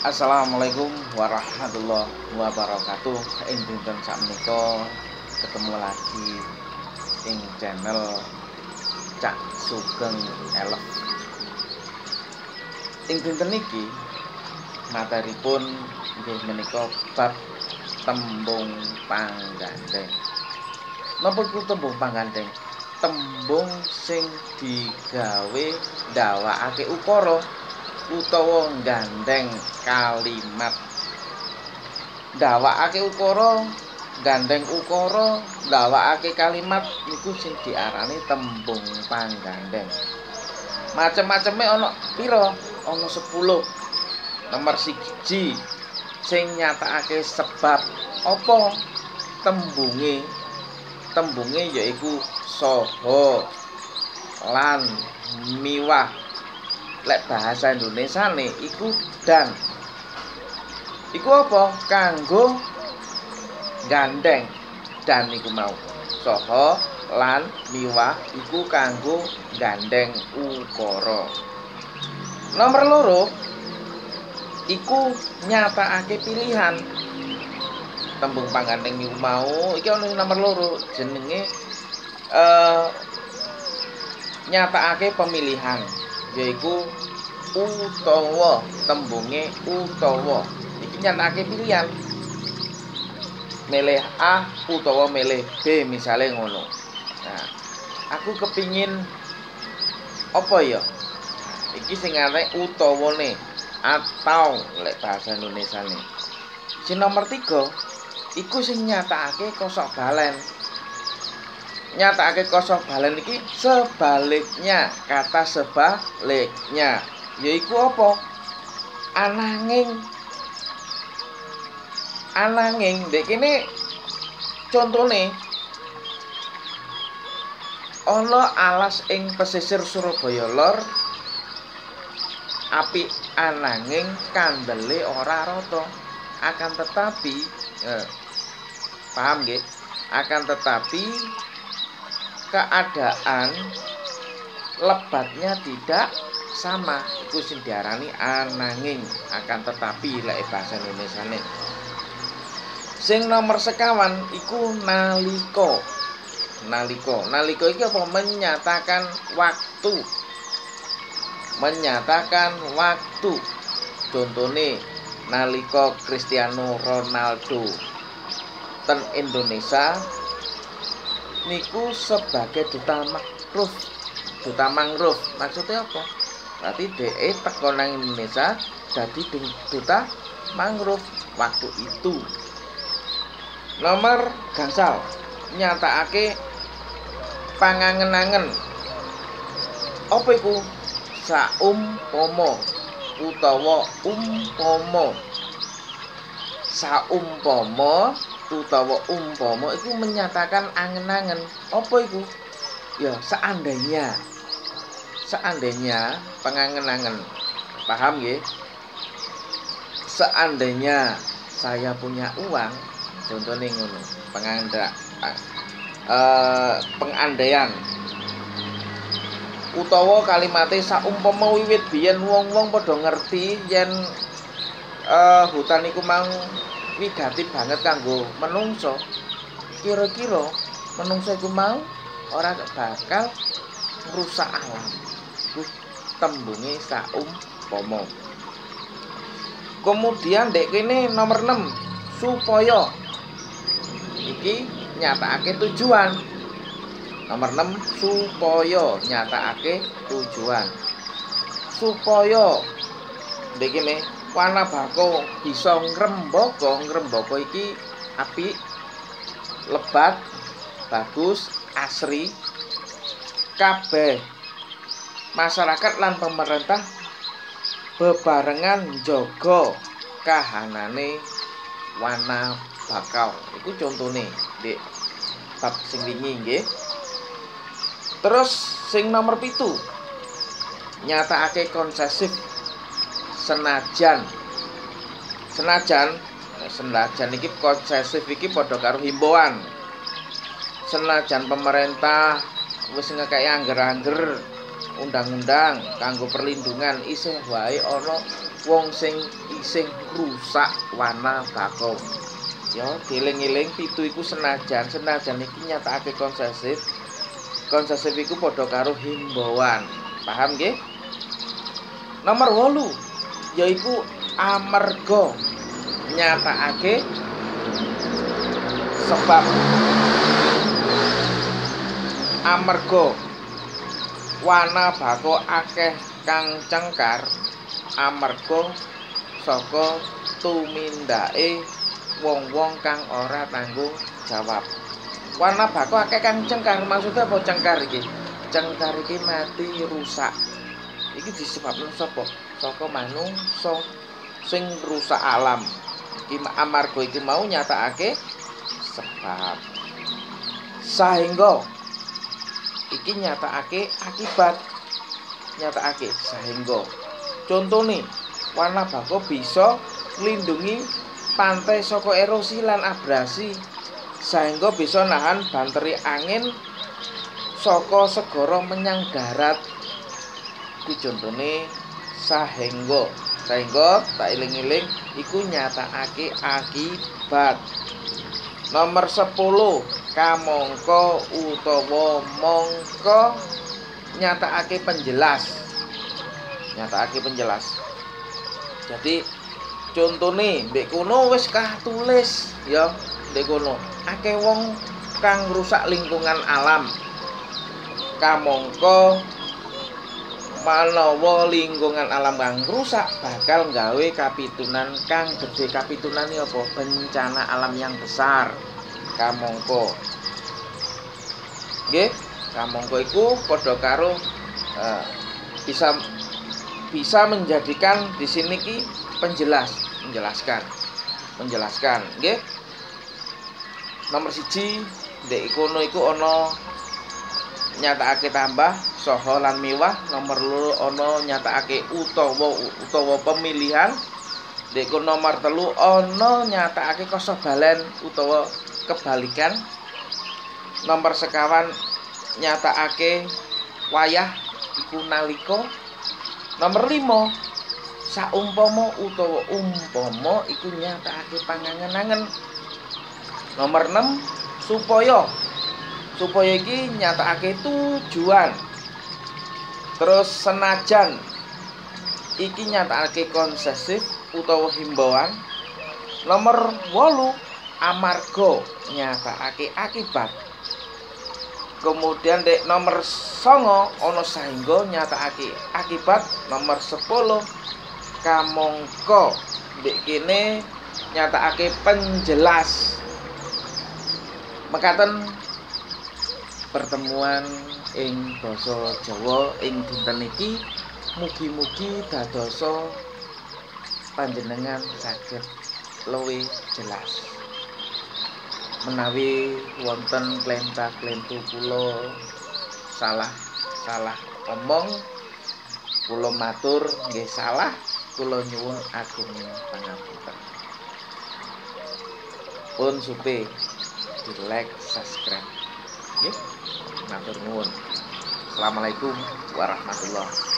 Assalamualaikum warahmatullahi wabarakatuh. Ing dinten sakmenika ketemu lagi ing channel Cak Sugeng Elf. Ing dinten iki materipun nggih menika bab tembung panggandeng. Napa iku tembung panggandeng? Tembung sing digawe ndawakake ukara utawa gandeng kalimat. Ndawakake ukara, gandeng ukara, ndawakake kalimat niku sing diarani tembung panggandeng. Macem-maceme ana pira? Ana 10. Nomor 1 sing nyatakake sebab apa tembunge? Tembunge yaiku saha lan miwah. Lek bahasa Indonesiane iku dan. Iku apa? Kanggo gandeng dan iku mau. Saha lan miwah iku kanggo gandeng ukara. Nomor 2 iku nyatakake pilihan. Tembung panggandeng iku mau iki ana nomor 2 jenenge nyatakake pemilihan, yaiku utawa. Tembunge utawa iki nyatakake pilihan, milih A utawa milih B misale ngono. Nah, aku kepingin apa ya? Iki sing arek utawane atau lek bahasa Indonesiane. Sing nomor 3 iku sing nyatakake kosok balen. Nyatakake kosok balen iki sebaliknya, kata sebaliknya yaiku apa? Ananging. Ananging ndek kene contone ana alas ing pesisir Surabaya Lor apik ananging kandele ora rata. Akan tetapi paham nggih? Akan tetapi keadaan lebatnya tidak sama. Iku sing diarani ananging, akan tetapi lek bahasa Indonesiane. Sing nomor sekawan iku nalika. Nalika. Nalika iki apa? Menyatakan waktu. Menyatakan waktu. Contone nalika Cristiano Ronaldo ten Indonesia niku sebagai duta mangrove. Duta mangrove maksudnya apa? Berarti DE teko nang Indonesia dadi duta mangrove waktu itu. Nomor gangsal nyatakake pangangen-angen. Apa iku? Saumpama utawa umpama. Saumpama utawa umpama iku menyatakan angen-angen. Apa iku? Ya seandainya. Seandainya pengangen-angen. Paham nggih? Seandainya saya punya uang, contohnya ngono, pengandaian. Utawa kalimate saumpama wiwit biyen wong-wong padha ngerti yen hutan iku mang wigati banget kanggo menungso, kira-kira menungso iku mau ora bakal ngrusak alam. Iku tembunge saumpama. Kemudian ndek kene nomor 6 supaya. Iki nyatakake tujuan. Nomor 6 supaya nyatakake tujuan. Supaya ndek kene wana bako bisa ngrembaka. Ngrembaka iki apik, lebat, bagus, asri. Kabeh masyarakat lan pemerintah bebarengan njaga kahanane wana bakau. Iku contone ndek bab sing wingi nggih. Terus sing nomor 7 nyatakake konsesif senajan. Senajan, senajan iki konsesif iki padha karo himbauan. Senajan pemerintah wis ngekeki angger-angger undang-undang kanggo perlindungan, isih wae ana wong sing isih rusak wana bako. Ya, dieling-eling 7 iku senajan, senajan iki nyatakake konsesif. Konsesif iku padha karo himbauan. Paham nggih? Nomor 8 yaiku amarga nyatakake sebab. Amarga wana bako akeh kang cengkar amarga saka tumindake wong-wong kang ora tanggung jawab. Wana bako akeh kang cengkar, maksudnya apa cengkar iki? Cengkar iki mati rusak. Iki disebabno sapa? Saka manungsa sing rusak alam. Iki amarga iki mau nyatakake sebab. Sahingga iki nyatakake akibat. Nyatakake sahingga. Contone, wana bako bisa nglindungi pantai saka erosi lan abrasi, sehingga bisa nahan banteri angin saka segara menyang darat. Iku contone sahingga. Sahingga tak eling-eling iku nyatakake akibat. Nomor 10, kamangka utawa mangka nyatakake penjelas. Nyatakake penjelas. Jadi contone ndek kono wis katulis ya, ndek kono akeh wong kang rusak lingkungan alam. Kamangka manawa lingkungan alam kang rusak bakal nggawe kapitunan kang gedhe. Kapitunan iki apa? Bencana alam yang besar. Kamangka. Nggih, kamangka iku padha karo bisa menjadikan di sini ki penjelas, menjelaskan. Menjelaskan, nggih. Nomor 1 ndek kono iku ana nyatakake tambah saha lan miwah. Nomor 2 ana nyatakake utawa pemilihan. Ndek kono nomor 3 ana nyatakake kosobalen utawa kebalikan. Nomor 5 nyatakake wayah iku nalika. Nomor 5 saumpama utawa umpama iku nyatakake pangangen-angen. Nomor 6 supaya. Supaya iki nyatakake tujuan. Terus senajan iki nyatakake konsesif utawa himbauan. Nomor 8 amarga nyatakake akibat. Kemudian dek nomor 9 ana sahingga nyatakake akibat. Nomor 10 kamangka ndek kene nyatakake penjelas. Mekaten pertemuan ing basa Jawa ing dinten iki mugi-mugi dadosa panjenengan saged luwih jelas. Menawi wonten klenta-klentu kula salah omong, kula matur nggih salah, kula nyuwun agung pangapunten. Pun supe di like, subscribe. Nggih, matur nuwun. Assalamualaikum warahmatullahi.